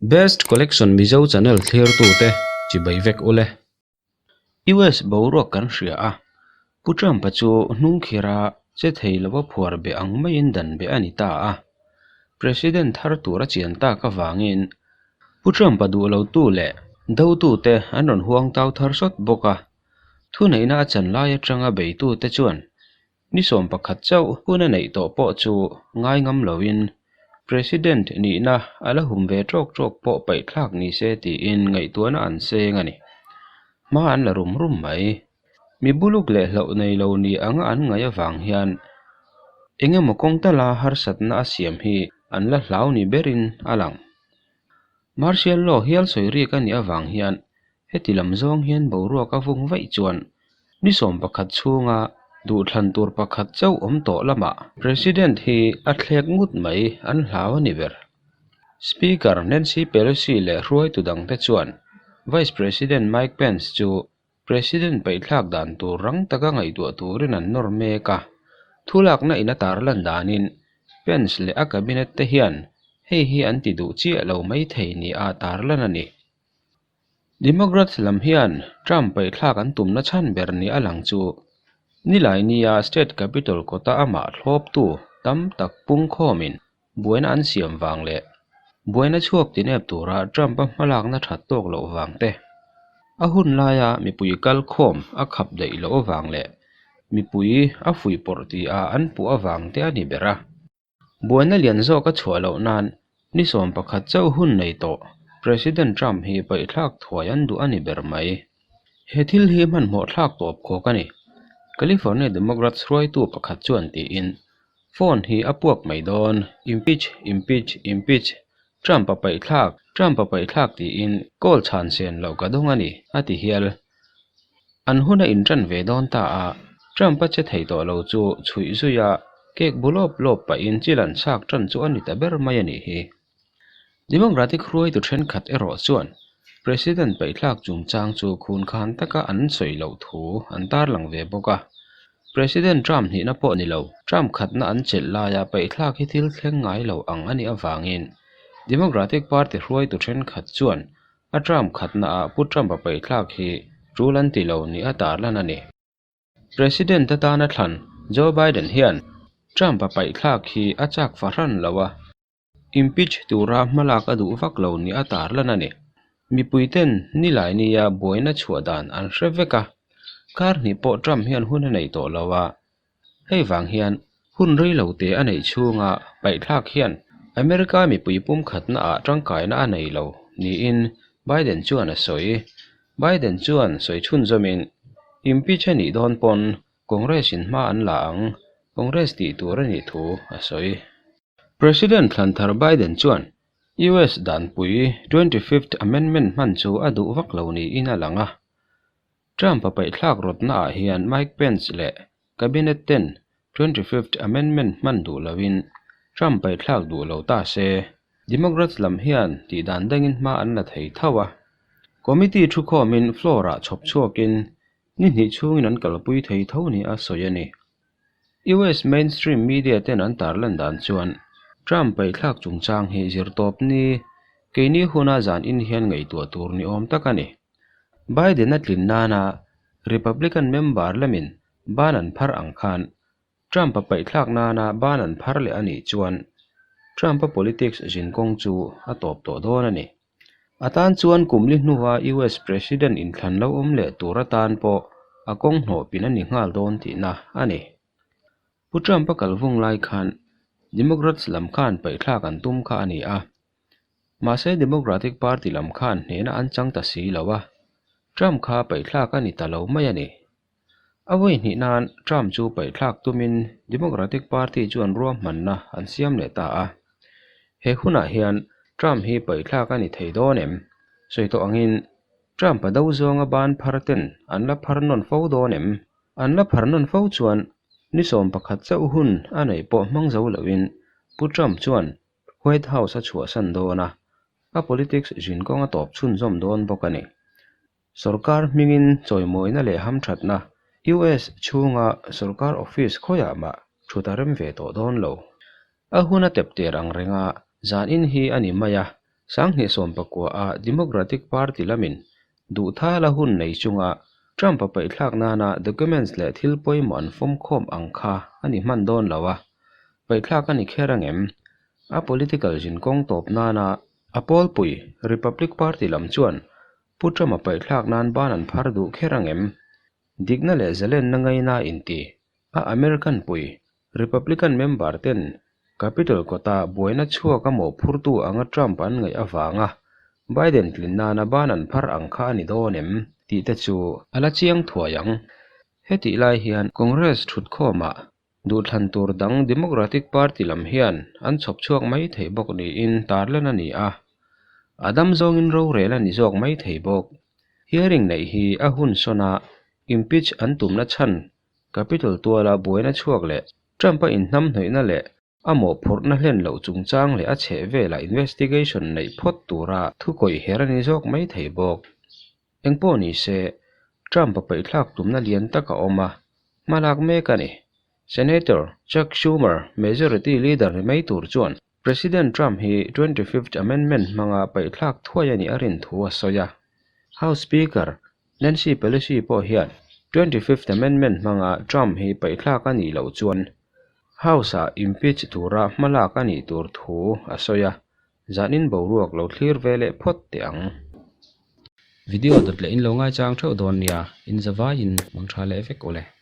Best Collection Mizo channel thlirtute chibai vek ule. US boruak kan hria a, Pu Trump-a chu hnungkhira che thei lova phuar beh ang maiin dan beh a ni ta a. President thar tur a chian tak avangin Pu Trump-a duh lotu leh dotute an rawn huang tau thar sawt bawk a. Thuneihna a chan lai atanga beitute chuan Ni 11 chauh hun a neih tawh pawh chu ngai ngam loin President nihna a la hum ve ṭawk ṭawk pawh paihthlak ni se tiin ngaihtuahna an seng a ni. Hma an la rum rum mai. Mi buluk leh hlauh nei lo ni anga an ngaih avang hian eng emaw kawng tala harsatna a siam hi an la hlau ni berin a lang. Martial law hial sawi rik a nih avang hian Heti lam zawng hian boruak a vung vaih chuan ni 11 chhunga duhthlan tur pakhat chauh awm tawh lamah President hi a thlek ngut mai an hlau a ni ber. Speaker Nancy Pelosi leh hruaitu dangte chuan Vice President Mike Pence chu President paihthlak dan tur rang taka ngaihtuah turin an nawr mek a, thulakna in a tarlan danin Pence leh a cabinet te hian hei hi an ti duh chiah lo maithei nia tarlan a ni. Democrats lam hian Trump paihthlak an tumna chhan ber ni a lang chu nilai nia state capitol kawta amah thlawptu tam tak pungkhawmin buaina an siam vang leh buaina chhuak tinep tura Trump-a hmalakna that tawk loh vang te, a hun laia mipui kalkhawm a khap daih loh avang leh mipui a fuihpawrh tia an puh avang te a ni ber a. Buaina lian zawk a chhuah loh nan ni 11 chauh hun nei tawh President Trump hi paihthlak thuai an duh a ni ber mai. He thil hi hmanhmawh thlak tawp khawk a ni. California Democrats hruaitu pakhat chuan tiin, Phone hi a puak mai dawn, impeach, impeach, impeach, Trump a paihthlak, Trump a paihthlak tiin call chhan sen loh ka dawng a ni, a ti hial. An hun a inṭan ve dawn ta a, Trump-a che thei tawh lo chu chhuih zui a, cake bu lawp lawp pahin chil an chhak ṭan chu a ni ta ber mai a nih hi. Democratic hruaitu ṭhenkhat erawh chuan President paihthlak chungchang chu khunkhan taka an sawi loh thu an tarlang ve bawk a. President Trump hnihna pawh ni lo, Trump khatna an chelh laia paihthlak hi thil thleng ngai lo ang a nih avangin Democratic Party hruaitu ṭhenkhat chuan A term khatnaah Pu Trump-a paihthlak hi tul an ti lo ni a tarlan a ni. President atana thlan Joe Biden hian Trump-a paihthlak hi a chak fahran lo a, impeach tura hmalak a duh vak lo ni a tarlan a ni. Mipuiten nilai nia buaina chhuah dan an hre vek a, kar hnih pawh Trump hian hun a nei tawh lo a, Hei vang hian hun rei lo te a neih chhunga paihthlak hian America mipui pumkhatna ah tangkaina a nei lo niin Biden chuan a sawi. Biden chuan sawi chhunzawmin, Impeach a nih dawn pawn Congress in hma an la ang, Congress tih tur a nih thu a sawi. President thlan thar Biden chuan US danpui 25th Amendment hman chu a duh vak lo niin a lang a. Trump-a paihthlak rawtnaah hian Mike Pence leh Cabinet ten 25th Amendment hman duh loin Trump paihthlak duh lo ta se, Democrats lam hian tihdan dangin hma an la thei tho a. Committee thukhawmin floor-ah chhawp chhuakin ni hnih chhungin an kalpui thei tho nia sawi a ni. US mainstream media ten an tarlan dan chuan Trump paihthlak chungchang hi zirtawp ni keini huna zan in hian ngaihtuah tur ni awm tak a ni. Biden a tlin nana Republican member lamin ban an phar ang khan Trump a paihthlak nana ban an phar leh a nih chuan Trump-a politics zinkawng chu a tawp tawh dawn a ni. A tan chuan kum li hnua US President inthlan lo awm leh tur atan pawh a kawng hnawhpin a ni nghal dawn tihna a ni. Pu Trump-a kalvung lai khan Democrats lam khan paihthlak an tum kha a ni a. Mahse Democratic Party lam khan hnehna an chang ta si lo a, Trump kha paihthlak a ni ta lo mai a ni. A vawi hnih nan Trump chu paihthlak tumin Democratic Party chuan ruahmanna an siam leh ta a. He hunah hian Trump hi paihthlak a ni thei dawn em? Sawi tawh angin Trump a do zawnga ban phar ten an la phar nawn fo dawn em? An la phar nawn fo chuan ni 11 chauh hun a neih pawh hmang zo loin Pu Trump chuan White House a chhuahsan dawn a, a politics zinkawng a tawp chhunzawm dawn bawk a ni. Sorkar hmingin chawimawina leh hamthatna US chhunga sorkar office khawiah mah thut a rem ve tawh dawn lo. A hun a tep tir ang renga zan in hi a ni mai a. 29 a Democratic Party lamin duhthala hun nei chunga Trump-a paihthlak nana documents leh thil pawimawh an fawmkhawm ang kha a ni hman dawn lo a, paihthlak a ni kher angem? A political zinkawng tawp nana a pawlpui Republic Party lam chuan Pu Trump-a paihthlak nan ban an phar duh kher angem? Dikna leh zalenna ngaina inti a American pui Republican member ten Capitol kawta buaina chhuak a mawhphurtu anga Trump an ngaih avanga Biden tlin nana ban an phar ang kha a ni dawn em tih te chu a la chiang thuai ang. Hetih lai hian Congress thutkhawmah duhthlan tur dang Democratic Party lam hian an chhawp chhuak mai thei bawk niin tarlan a ni a, a dam zawngin rorel a ni zawk mai thei bawk. Hearing neih hi a hun sawn a impeach an tumna chhan Capitol tuala buaina chhuak leh Trump-a inhnamhnawihna leh a mawhphurhna hlen loh chungchang leh a chheh velah investigation neih phawt tura thukawih her a ni zawk mai thei bawk. Engpawh ni se, Trump-a paihthlak tumna lian tak a awm a, hmalak mek a ni. Senator Chuck Schumer, majority leader ni mai tur chuan President Trump hi Twenty-fifth Amendment hmanga paihthlak thuai a nih a rin thu a sawi a. House Speaker Nancy Pelosi pawh hian Twenty-fifth Amendment hmanga Trump hi paihthlak a nih loh chuan House-ah impeach tura hmalak a nih tur thu a sawi a, zanin boruak lo thlir ve leh phawt teh ang. Video dawt leh in lo ngaichang theuh dawn nia, in zavaiin mang tha leh vek ule.